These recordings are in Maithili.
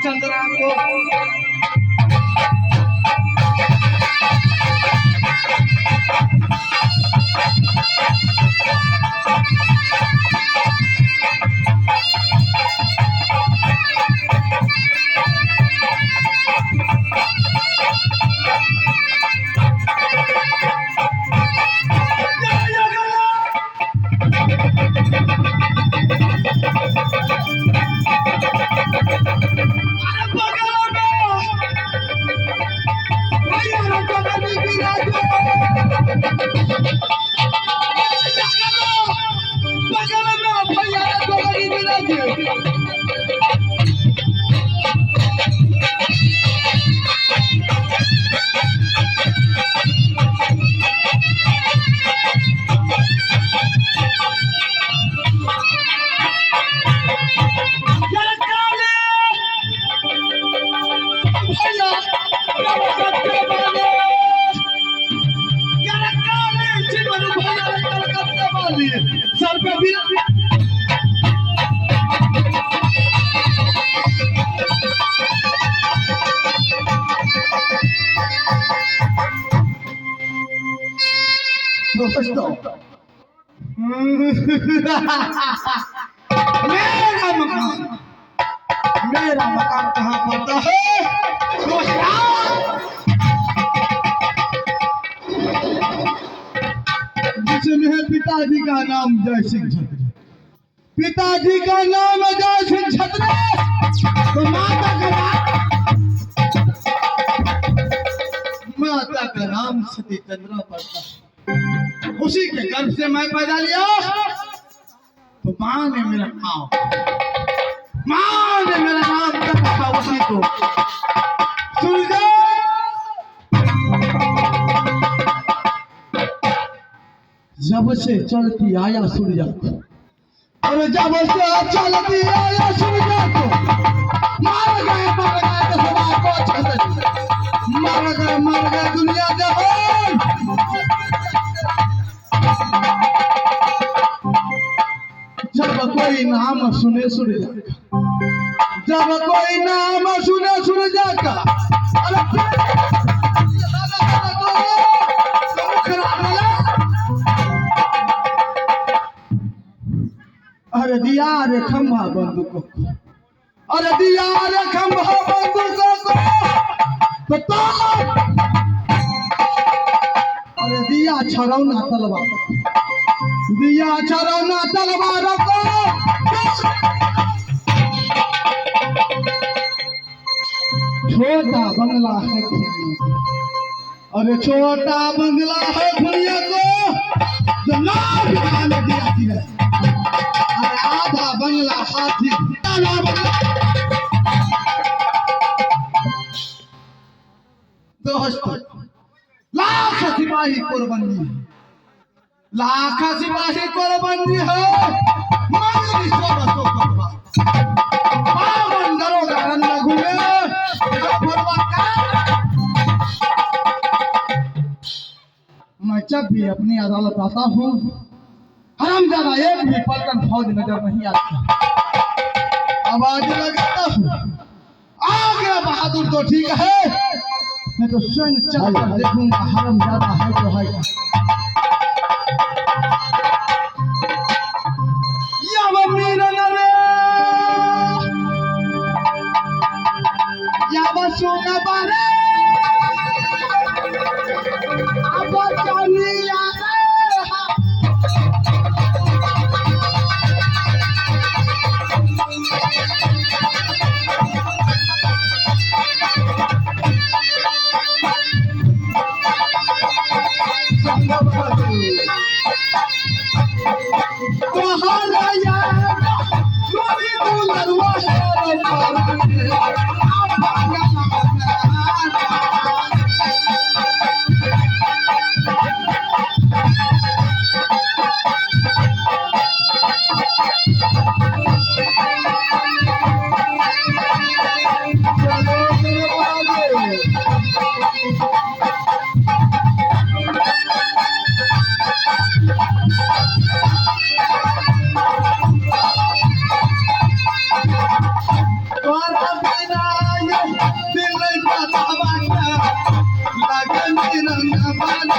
चंद्रा को। सर पे भी दोस्तों मेरा मकान कहाँ पड़ता है? जिसमें पिताजी का नाम जय सिंह छत्री, पिताजी का नाम जय सिंह छत्री, तो माता का नाम सती चंद्रा पड़ता है। उसी के गर्भ से मैं पैदा लिया, तो माँ ने मेरा नाम, माँ ने मेरा नाम रखा उसी को सूरज। जब से चलती आया सूरज को, और जब से चलती आया सूरज को, मर गए दसवा को छतरी, मर गए दुनिया जहान। जब कोई नाम सुने सूरज का, जब कोई नाम सुने सूरज का, अरे अरे दिया रे खंभा बंदूकों को, अरे दिया रे खंभा बंदूकों को, तो अरे दिया छरौना तलवार, दिया छरौना तलवार को। छोटा बंगला है खुनिया, अरे छोटा बंगला है खुनिया को, जो नाम गिराती है। अरे आधा बंगला हाथी, आधा बंगला। दोस्तों लाख सिपाही कुर्बानी है, लाख सिपाही कुर्बानी है, मंगली 1600 करवा, 52 दरोगा रन घूमे। मैं जब भी अपनी अदालत आता हूँ, हरामजादा एक भी पलटन फौज नजर नहीं आता। आवाज लगाता हूँ, आ गया बहादुर तो ठीक है, मैं तो स्वयं चलकर देखूंगा हरामजादा है तो है। सोना बारे अब चलिया रे। अरे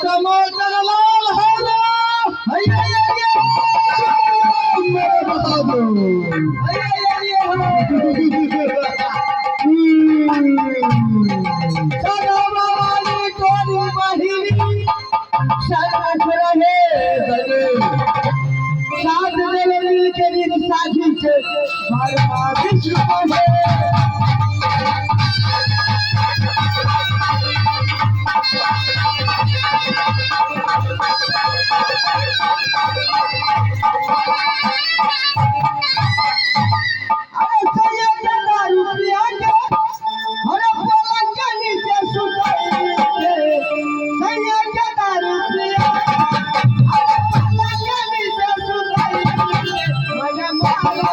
टमाटर लाल है ना, मेरे बता दो। साथ देवे मिल के रीत साझी के बार विश्व है। अरे सैयद दारू पिया के अरे पलंग के नीचे सुताई के, सैयद दारू पिया अरे पलंग के नीचे सुताई के, मजा मारा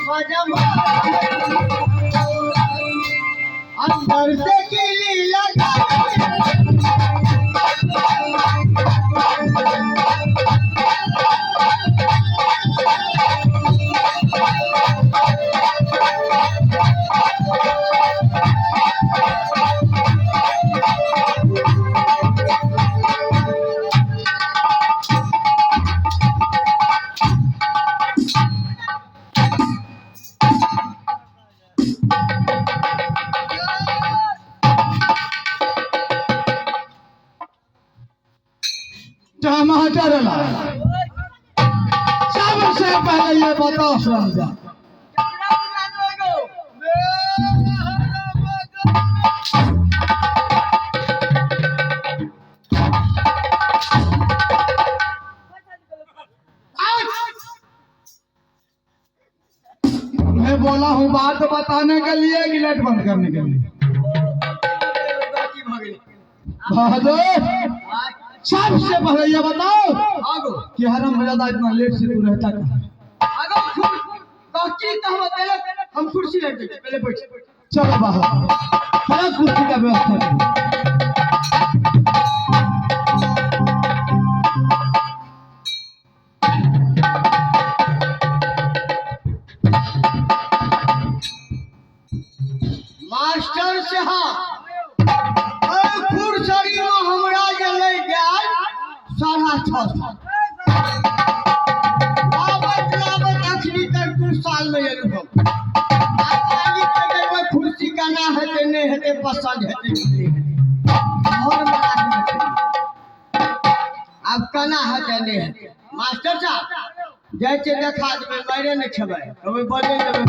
मजा मारा। अंदर से किली लगा। टमाटर लाल, सबसे पहले ये बताओ समझा, मैं बोला हूँ बात बताने के लिए कि लाइट बंद करने के लिए? बहादुर, सबसे पहले ये बताओ कि हराम ज्यादा इतना लेट से तू रहता कहाँ? हम कुर्सी लग पहले बैठ। चलो बाहर, थोड़ा कुर्सी का व्यवस्था करो। मास्टर साहब, कुर्सरी में हमरा जे ले गेल 6.5 साल, लाबत लाबत अखनी तक 2 साल में एलहुँ हम। कुर्सी केना हेतै नहि हेतै, पसंद हेतै नहि हेतै, आब केना हेतै नहि हेतै। मास्टर साहब जाइ छियै देखा देबै, मारे नहि खेबै, कहबै बजै देबै।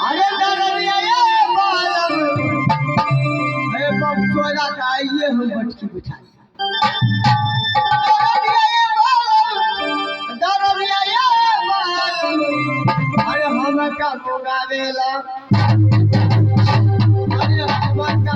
अरे दरदिया ये बालम, अरे बाप तोरा का आइए हम बटकी बिठा लिया। दरदिया ये बालम, दरदिया ये बालम, अरे हम का मुगावेला, अरे हम का।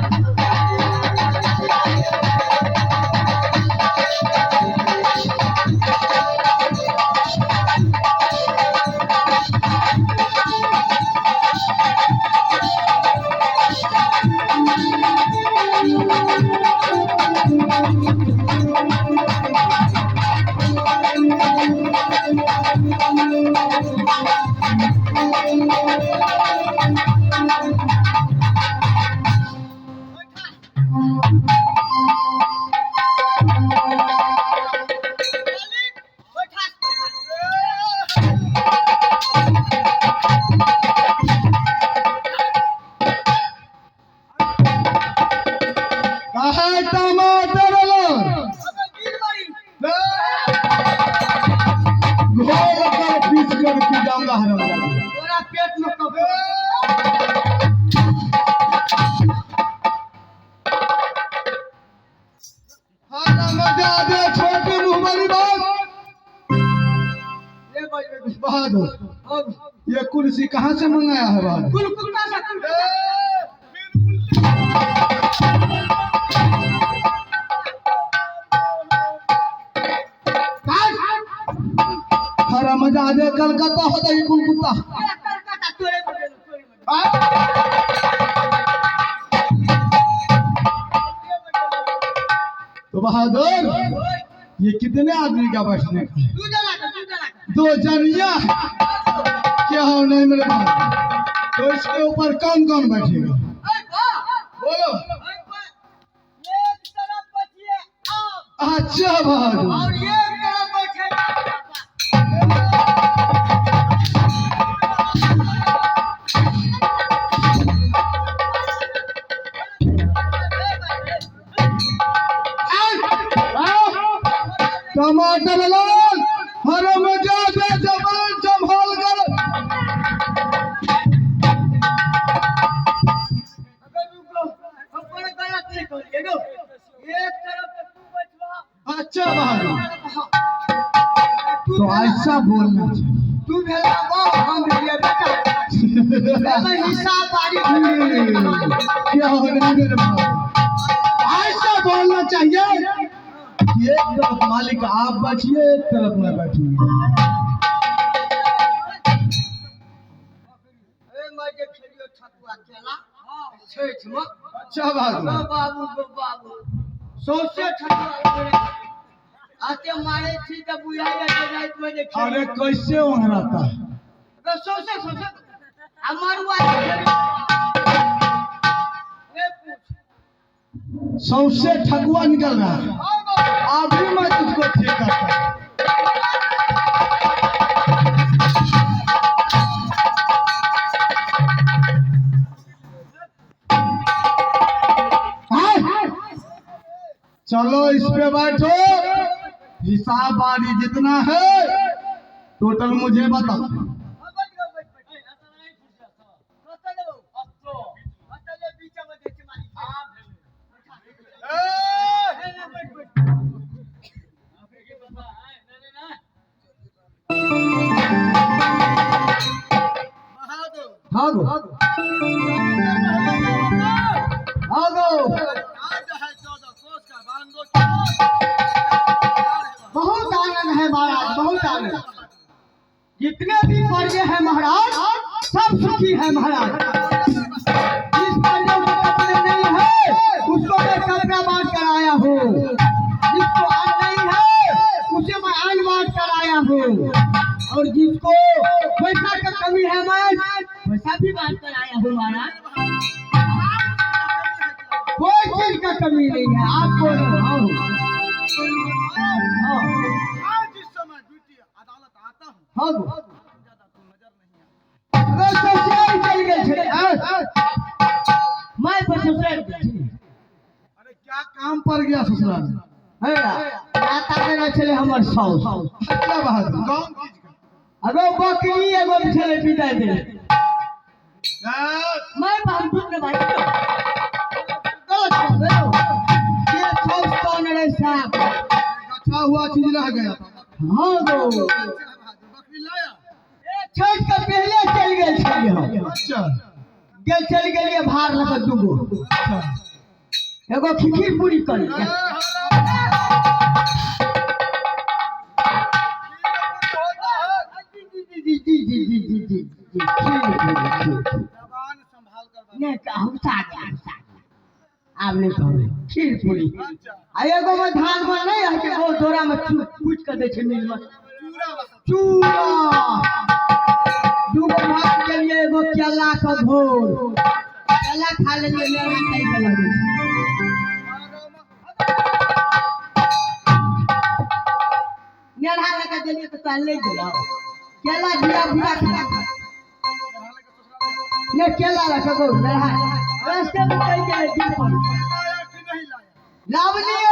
जाऊंगा हरामजादे। तोरा पेट में कब हरामजादे छोटे मुंह वाली बात। ले बजबे। बहादुर, ये कुर्सी कहाँ से मंगाया है बहादुर? कुल कुत्ता सा कुल। हरामजादे कलकत्ता होता है कुल कुत्ता। तोरा कलकत्ता तोरे में गेलो, तोरे में। तो बहादुर, ये कितने आदमी का बैठने का है? दू जना का, दू जना का। दो जनिया क्या हो नहीं मेरे बहादुर? तो इसके ऊपर कौन कौन बैठेगा? ओए बा, बोलो। ओए बा, एक तरफ बैठिए आप अच्छा बहादुर। और एक तरफ बैठे पापा। टमाटर लाल, हरामजादे जबान संभाल कर। अगर रुको, हम कोनो गलत नहीं करिए गो। एक तरफ तो तू बैठवा। अच्छा बहादुर, तू तो ऐसा बोलना चाहिए। तू भेला बा, हम भेलिए बेटा। एमे हिसाब बारी। क्या हो नहीं मेरे बहादुर? ऐसा बोलना चाहिए कि एक तरफ मालिक आप बैठिए, एक तरफ मैं बैठूंगा। ए मैं जे खेलियो ठकुआ केला छठि में। अच्छा बहादुर। ओ बाबू गो बाबू, सौंसे ठकुआ तोरे आते मारे छी तऽ बुझाइ जे राति में जे खेलियो। अरे कैसे ओंघराता है? अगर सौंसे सौंसे आ मरुआ जे खेलियो। ए पूछ। सौसे ठकुआ निकल रहा है। और बाबू। अभी मैं तुझको ठीक करता हूँ। हाँ? चलो इस पे बैठो, हिसाब बारी जितना है टोटल मुझे बताओ। हाँ गो, हाँ गो। बहुत आनंद है महाराज, बहुत आनंद। जितने भी प्रजे हैं महाराज, सब सुखी है महाराज। जिस प्रजा को कपड़े नहीं है उसको मैं कपड़ा बांट कर आया हूँ। जिसको अन्न नहीं है उसे मैं अन्न बांट कर आया हूँ। और जिसको पैसा का कमी है मैं पैसा भी बांट कर आया हूँ महाराज। कोई चीज का कमी नहीं है। आप बोलो। हाँ हाँ। आज इस समय ड्यूटी अदालत आता हूँ। हाँ गो। अगर ससुराल चल गए छे, मैं पर ससुराल गए छी। अरे क्या काम पर गया ससुराल में? है आता देना छले हमर साउस। अच्छा बहादुर, कौन चीज का? अगो बकरी एगो छले बिदाय दे। हाँ, मैं हम दूध ने भाई गलत हो गयो। ये साउस कौन रे साहब? अच्छा हुआ चीज रह गया था। हाँ गो। बकरी लाया? छठ के पहले चल गए छलिए हम। अच्छा। गेल चल गेलिए भार लग दूगो। अच्छा। एगो खिखिर पूरी कर लिया। जी जी जी जी जी जी जी जी खीर पूरी, खीर पूरी। जबान संभाल कर। नहीं तो हम साथ हम साथ आब नहीं कहबै खीर पूरी। आ एगो में धान में नहीं है कि वो डोरा में कूच के दै छै मिल में चूड़ा। दूगो भात के लिए एगो केला के घोर, केला खा लेलिए, मेरा खाइ के लगै छै। नेढ़ा लगा देलिए तऽ तोरा ले गेलौ केला। धिया पुता खा ने केला रख गो नेढ़ा रास्ते में कहि गेलै दिन पर लावलिए।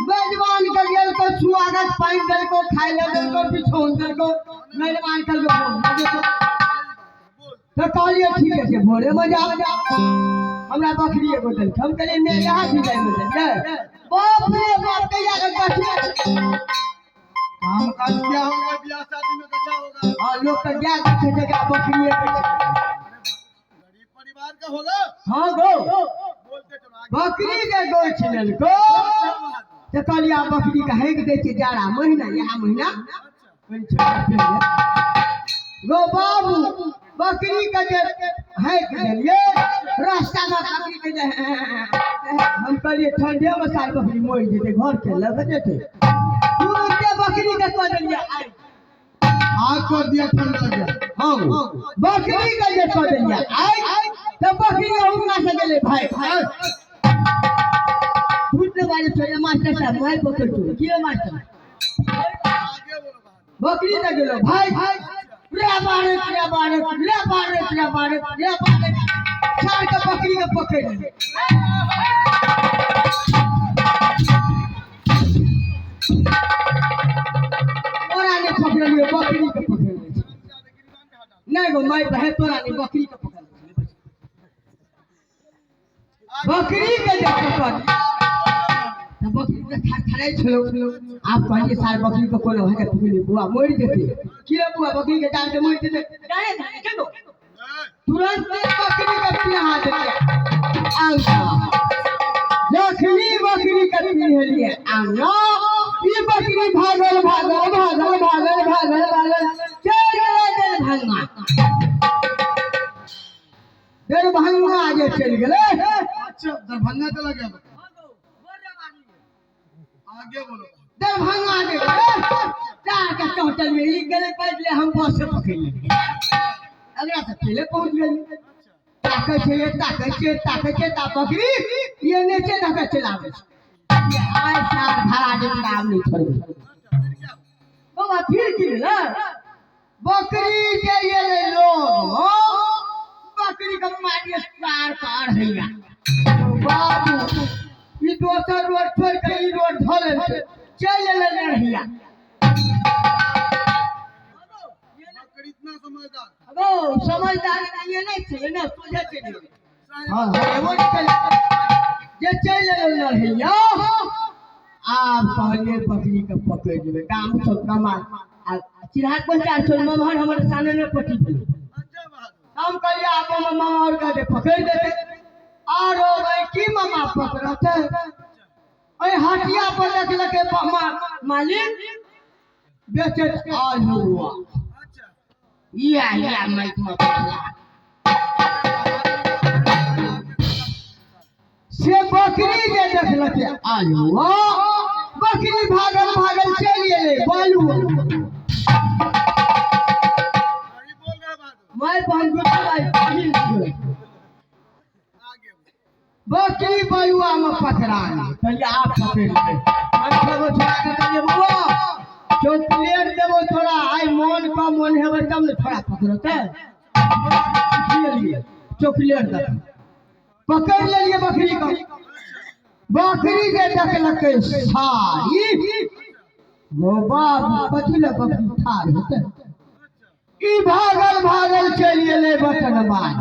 मेजबान के गेल को स्वागत पानि देलको खाय ले देलको बिछौन देलको मेजबान के गेल तो कहलिए ठीक है भोरे में जाओ। हमरा बकरी एगो देलकै, हम कहलिए मैं यहाँ भी जाए में देलिए। बाप रे बाप कहिया के गछिया काम काज क्या होगा, ब्याह शादी में कच्चा होगा। हाँ लोग के क्या गछे जगह बकरी के गरीब परिवार का होगा। हाँ गो बोलते चलो आगे। बकरी के गोछ लेलको तो कहलिए आ बकरी के हैक दै छै जाड़ा महीना यहाँ महीना गो बाबू बकरी के जे हैक देलिए रास्ता में बकरी के जे हम कहलिए ठंडे में साल बकरी मरि जेतै घर के लग जेतै तुरंते बकरी के कह देलिए आइ आग कर दिया ठंड लग गया। हाँ बकरी के जे कह देलिए आइ तऽ बकरी हुनका से गेलै भाई फूटने वाले छोड़े मास्टर साहब मोबाइल पकड़ छो की मास्टर आगे बोलो बहादुर। बकरी तक गेलो भाई रे बारे रे बारे रे बारे रे बारे रे बारे छाड़ के बकरी के पकड़ ले। तोरा नहीं पकड़लियो बकरी के पकड़ले। नहीं गो my बहे तोरा नहीं बकरी के पकड़ले। बकरी के जे पकड़ तो बकरी के थरथराइ छलो। आप कहलिए सार बकरी के कोनो है पकड़ली बुआ मरि जेतै की रे बुआ बकरी के डाल के मरि जेतै डाले धाने के गो तुरंत बकरी के पिहा देलिए आंगा जखनी बकरी के पिहलिए आंगा ई बकरी भागल भागल भागल भागल भागल भागल चलि गेलै दरभंगा। दरभंगा जे चलि गेलै। अच्छा दरभंगा चला गया बकरी। आगे बोलो। दरभंगा जे गेलै जाके चौटल में ई गेलै पहिले हम बस से पकड़ि लेलियै। अगला से पहिले पहुँच गेलियै। ताकै छै ताकै छै ताकै छै ता बकरी एने छै धऽ के चलि आबै छै। आइ सार भाड़ा जे आब नहि छोड़बै। बाबा फिर की भेलै बकरी जे एलै लोग बकरी के मारिए पार पार हैया। बाबू ई दोसर रोड छोड़ि के ई रोड धऽ लेलकै चलि एलै नरहिया। बकरी इतना समझदार। अगो समझदार नहीं नहीं छै ने सोझे चलि गेलै। हाँ एगो निकल जे चलि एलै नरहिया। आब कहलिए बकरी के पकड़ि लेबै गाम सब कमा आ चिड़हा पहुँचा छोड़ ममहर हमर सामने में पटी भेलै। अच्छा बहादुर। हम कहलिए आब मामा और के पकड़ि देतै आरो भाई की मामा पकड़तै। ओहि हटिया पर देखलकै मालिक बेचैत आलू। अच्छा या या माइक में पकड़ा से बकरी जे देखलकै आलू बकरी भागल भागल चलि एलै बालू। सही बोल रहे बहादुर। माय बहन गुस्सा भाई आगे बोलो। बकरी बलुआ में पकड़ा गेलै। कहलिए आप पकड़ि लेबै। हम सब छोड़ा के कहलिए बउआ चॉकलेट देबो थोड़ा आइ मोन का मोन हेबै तब ने थोड़ा पकड़तै। लेलिए चॉकलेट दे पकड़ि लेलिए बकरी के। बकरी जे देखलकै सारी गो बाबू कथी लए बकरी ठाढ़ हेतै। ई भागल भागल चलि एलै बटनबाड़ी।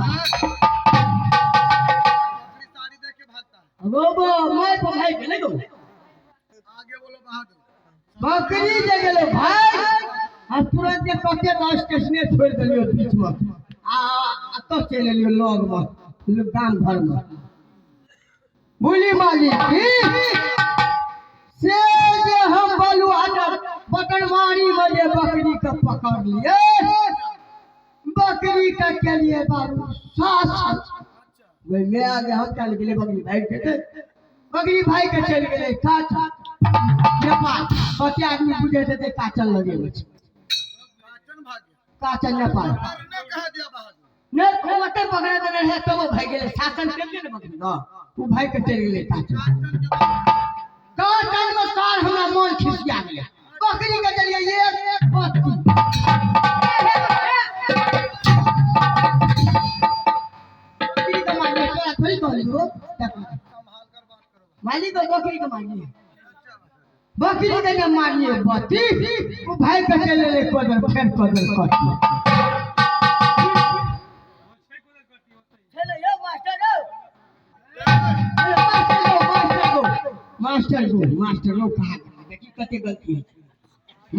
बकरी साड़ी देख के भागता है। गो बो my पर भागि गेलै गो। आगे बोलो बहादुर। बकरी जे गेलै भागि आ तुरंत जे कते तऽ स्टेशने छोड़ि देलियै बीच में आ एतऽ चलि एलियै लग में गाम घर में। बोली मालिक की से जे हम बलुआ बटनवारी में जे बकरी के पकड़लियै बकरी के केलियै बाबू सास ओहि आगे हम चलि गेलै बकरी भागि जेतै। बकरी भागि के चलि गेलै काचा नेपाल। कते आदमी बुझैत हेतै काचन लगेबै छै। काचन भाग गया। काचन नेपाल। ने कहा दिया बहादुर। नहि ओ ओतै पकड़ा देने रहै तब ओ भागि गेलै। शासन केलियै ने बकरी के ओ भागि के चलि गेलै काचन। काचन के काचन में सार हमरा मोन खिसिया गेलै। बकरी के देलियै एक बत्ती। बकरी के मारलियै तोरा थोड़ी कहलियौ। संभाल कर बात करो। मालिक बकरी के मारलियै। अच्छा बकरी के जे मारिए बत्ती ओ भाई के चलि एलै कोदर फेर कोदर कट्टी छलै यौ मास्टर यौ। अरे मास्टर गो, मास्टर गो, मास्टर गो, मास्टर गो कहाँ गेलै? देखी कते गलती होइ छै।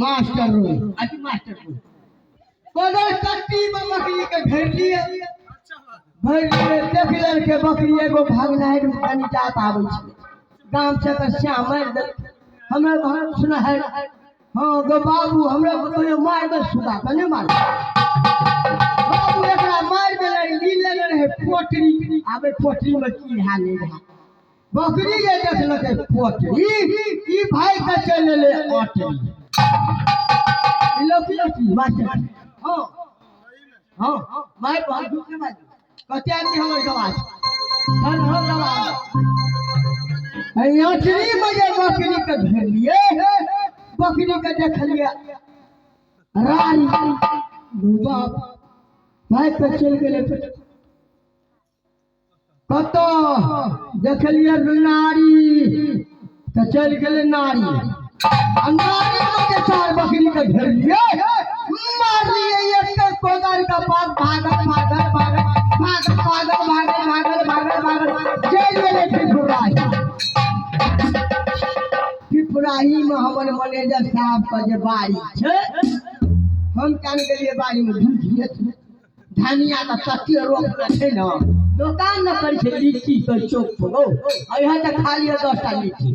मास्टर रो अथी मास्टर गो कोदर कट्टी में बकरी के घेरलिए घेरलिए देख लेलकै बकरी एगो भागनाइ कनि जात आबै छै गाम से तऽ श्याम मारि देलकै हमरा घर सुना है हाँ गो बाबू हमरा कहियो मारबै सुगा तऽ नहि मारबै बाबू एकरा मारि देने ई लेने रहै पोटरी आबै पोटरीमे की रहै नहि रहै बकरी जे देखलकै पोटरी ई भागि कऽ चलि एलै अटरी ई लौकी लौकी मास्टर हाँ हाँ मारि हम झूठ नहि बाजू कते आदमी हमर गवाह छै सर हम गवाह अटरीमे जे बकरीके घेरलियै बकरीके देखलियै रानी बाप भागि कऽ चलि गेलै कतऽ देखलियै नारी तऽ चलि गेलै नारी आ नारीमे जे चार बकरीके घेरलियै मारलियै एक कोदारि के पास भागल भागल भागल भागल भागल भागल भागल भागल भागल चलि गेलै पिपराही। पिपराहीमे हमर मैनेजर साहबके जे बाड़ी छै हम केन गेलियै बाड़ीमे झूठ धनिया के तते रोपने छै ने दोकान न करै छै लीची के चौक पर हौ अइहे तऽ खा लिअ 10टा लीची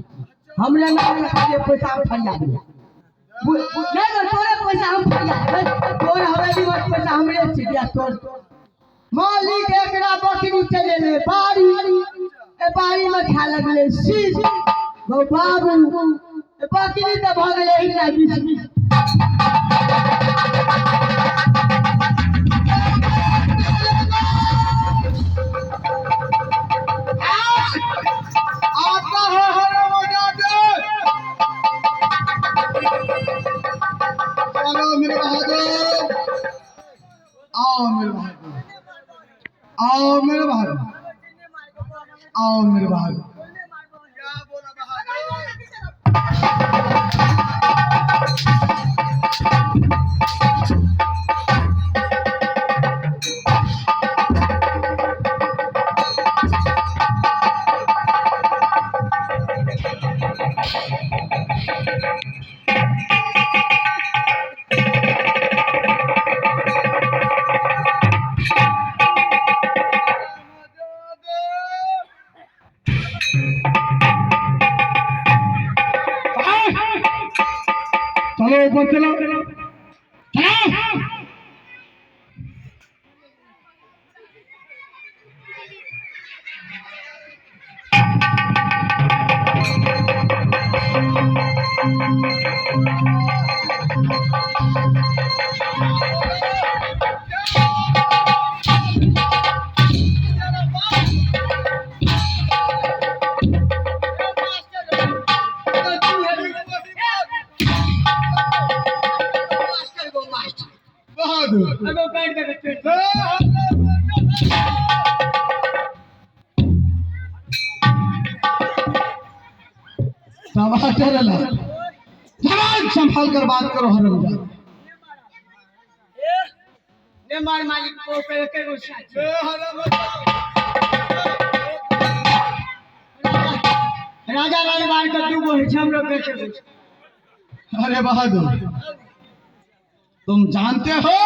हमरे नाम में खाली पैसा हम फरिया दिया नहीं नहीं तोरे पैसा हम फरिया देबै तोर हवेली में पैसा हमरे छै दिया तोर मालिक एकरा बकरी चलेले बाड़ी ए बाड़ी में खा लगले शीश गौ बाबू ए बकरी तऽ भऽ गेलै एकरा 20 20। आता है हरामजादे। चलो मेरे बहादुर, आओ मेरे बहादुर, आओ मेरे बहादुर, आओ मेरे बहादुर। चलो ऊपर चलो, चलो। बहादुर टमाटर ला जबान संभाल कर बात करो हरमजादा। ने मार मालिक को पे के गुस्सा छै। राजा दरबार के दू गो होइ छै हमरो के के गुस्सा। अरे बहादुर, तुम जानते हो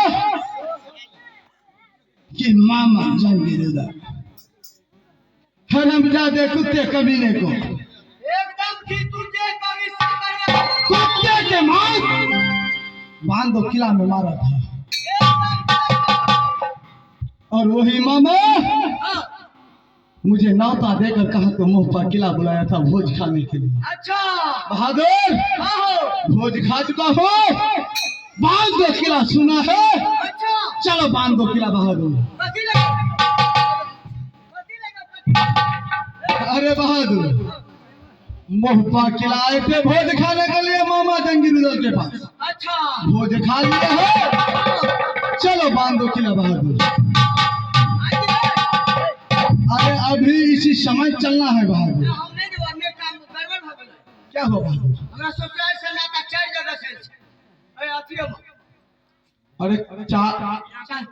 कि मामा जंगीरुदा हरमजादे कुत्ते कमीने को एकदम की तू जे कभी से करवा कुत्ते के मार बांधो किला में मारा था और वही मामा मुझे नौता देकर कहा तो मुंह पर किला बुलाया था भोज खाने के लिए। अच्छा बहादुर, भोज खा चुका हो, बांध दो किला सुना है। अच्छा चलो बांध दो किला बहादुर। कथी लगा कथी लगा? अरे बहादुर, मुंह पर किला आए थे भोज खाने के लिए मामा जंगीरुदल के पास। अच्छा भोज खा लिए हो, चलो बांध दो किला बहादुर। अरे अभी इसी समय चलना है बहादुर। हम नहीं देब, अपने काम गड़बड़ भऽ गेलै। क्या हो बाबू? हमरा ससुराल से नाता चारि जगह से छै। ए अथियो मे। अरे चार चारि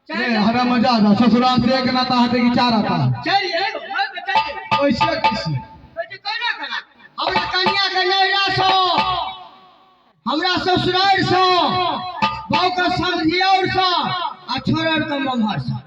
नहीं, हरा मजा आता, ससुराल से एक नाता हटे कि चार आता है? चारि है, मैं तो चारि। कैसे कैसे? कहै छै केना केना? हमरा कनिया के नैहरा सँ, हमरा ससुराल सँ, बाऊ के समधियौर सँ आ छोड़र के ममहर सँ।